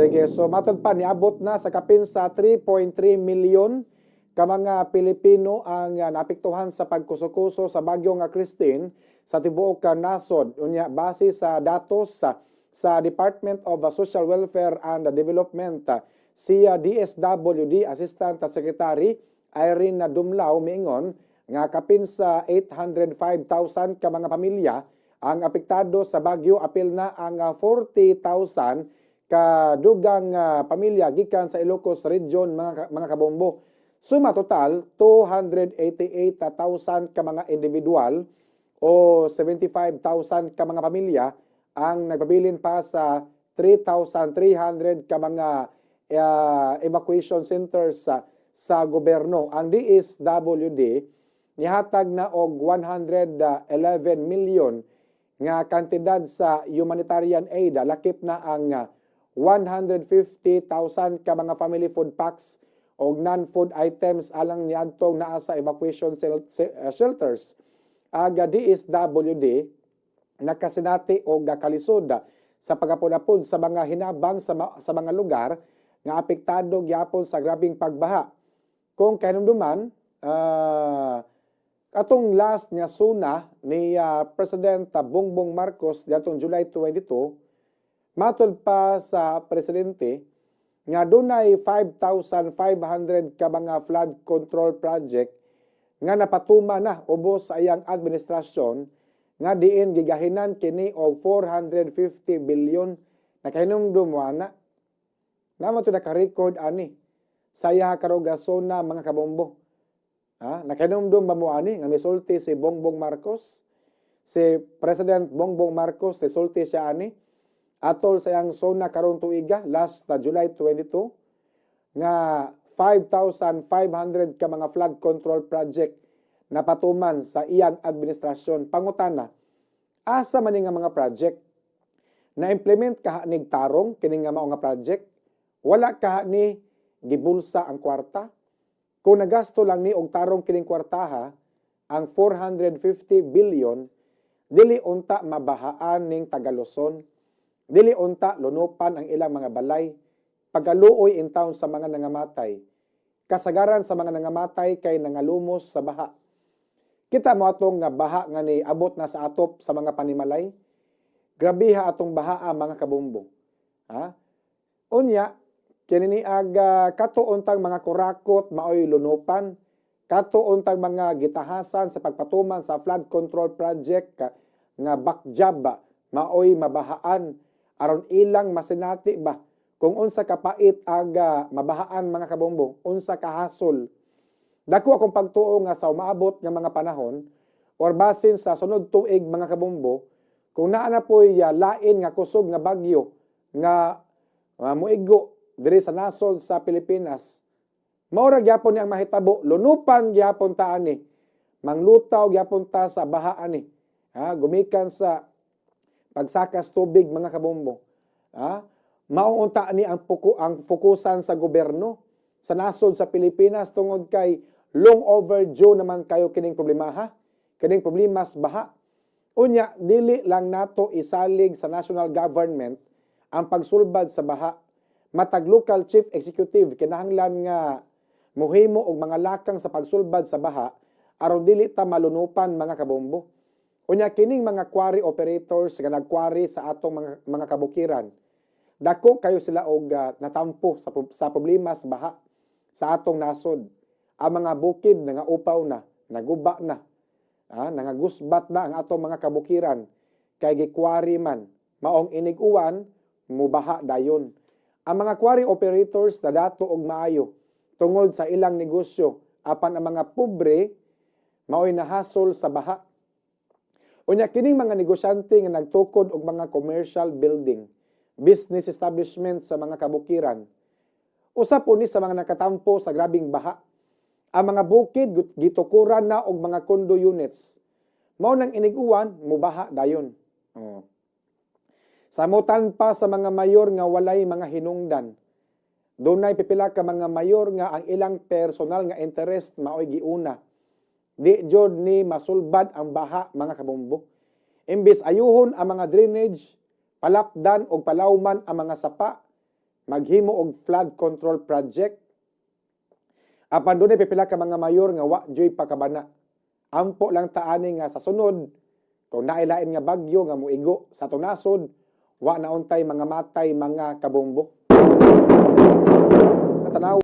Sige, so matod pa, niabot na sa kapin sa 3.3 milyon ka mga Pilipino ang naapektuhan sa pagkuso-kuso sa bagyo nga Kristine sa tibuok ka nasod. Unya, base sa datos sa Department of Social Welfare and Development, si DSWD Assistant Secretary Irene Dumlao miingon nga kapin sa 805,000 ka mga pamilya ang apektado sa bagyo, apil na ang 40,000 kadugang pamilya gikan sa Ilocos Region, mga kabombo. Suma total, 288,000 ka mga individual o 75,000 ka mga pamilya ang nagpabilin pa sa 3,300 ka mga evacuation centers sa gobyerno. Ang DSWD nihatag na og 111 million nga kantidad sa humanitarian aid, lakip na ang 150,000 ka mga family food packs og non-food items alang niadtong naa sa evacuation shelters. Ang DSWD nakasinati og kalisod sa pagapod-apod sa mga hinabang sa mga lugar nga apektado gyapon sa grabeng pagbaha. Kung kahinumduman, atong last nga SONA ni President Bongbong Marcos diatong July 22, matod pa sa presidente nga dunay 5,500 ka mga flood control project nga napatuma na ubos sa iyang administrasyon, nga diin gigahinan kini og 450 billion. Nakahinumdum mo ana? Namo to naka-record ani sa iya karuga SONA, mga kabombo. Ha, nakahinumdum ba mo ani nga misulti si Bongbong Marcos, si President Bongbong Marcos? Nisulti siya ani atol sa iyang SONA karon tuiga last July 22 nga 5,500 ka mga flood control project napatuman sa iyang administrasyon. Pangutana, asa man ni nga mga project? Na-implement kaha nig tarong kini nga mao nga project? Wala kaha ni gibulsa ang kwarta? Kung nagasto lang ni og tarong kining kwartaha, ang 450 billion, dili unta mabahaan ning taga-Luzon, dili unta lunupan ang ilang mga balay. Pagaluoy in town sa mga nangamatay. Kasagaran sa mga nangamatay kay nangalumos sa baha. Kita mo atong nga baha nga ni abot na sa atop sa mga panimalay. Grabiha atong bahaa, mga kabombo. Ha? Unya, kini ni aga kato untang mga kurakot maoy lunupan, kato untang mga gitahasan sa pagpatuman sa flood control project nga backjob ba, maoy mabahaan, aron ilang masinati ba kung unsa kapait aga mabahaan, mga kabombo, unsa kahasol. Dako akong pagtuo nga sa umaabot nga mga panahon or basin sa sunod tuig, mga kabombo, kung naa na po'y lain nga kusog nga bagyo nga muigo diri sa nasod sa Pilipinas, mao ra gyapon ni ang mahitabo, lunupan gyapon ta ani. Manglutaw gyapon ta sa baha ani. Ha, gumikan sa pagsakas tubig, mga kabombo. Ha? Mao unta ni ang fokusan sa gobyerno sa nasod sa Pilipinas tungod kay long overdue naman kayo kining problema, ha? Kining problema sa baha. Unya, dili lang nato isalig sa national government ang pagsulbad sa baha. Matag local chief executive kinahanglan nga muhimo og mga lakang sa pagsulbad sa baha aron dili ta malunupan, mga kabombo. Unya, kining mga quarry operators nga nagquarry sa atong mga kabukiran, dako kayo sila og natampo sa problema sa baha sa atong nasod. Ang mga bukid nangaupaw na, naguba na, nangagusbat na ang atong mga kabukiran kay gikwari man. Maong inig-uwan, mubaha dayon. Ang mga quarry operators nadato og maayo tungod sa ilang negosyo, apan ang mga pobre maoy nahasol sa baha. Unya, kining mga negosyante nga nagtukod og mga commercial building, business establishment sa mga kabukiran, usa po ni sa mga nakatampo sa grabing baha. Ang mga bukid gitukuran na og mga condo units. Mao nang inig-uwan, mubaha dayon. Oh. Samutan pa sa mga mayor nga walay mga hinungdan. Dunay pipila ka mga mayor nga ang ilang personal nga interest maoy giuna. Di jud ni masulbad ang baha, mga kabombo. Imbis ayuhon ang mga drainage, palapdan og palawman ang mga sapa, Maghimo og flood control project. Apan dunay pipila ka mga mayor nga wa juy pakabana. Ampo lang taani nga sa sunod, kung nailain nga bagyo nga muigo sa tunasod, wa na untay mga matay, mga kabombo. Natanaw.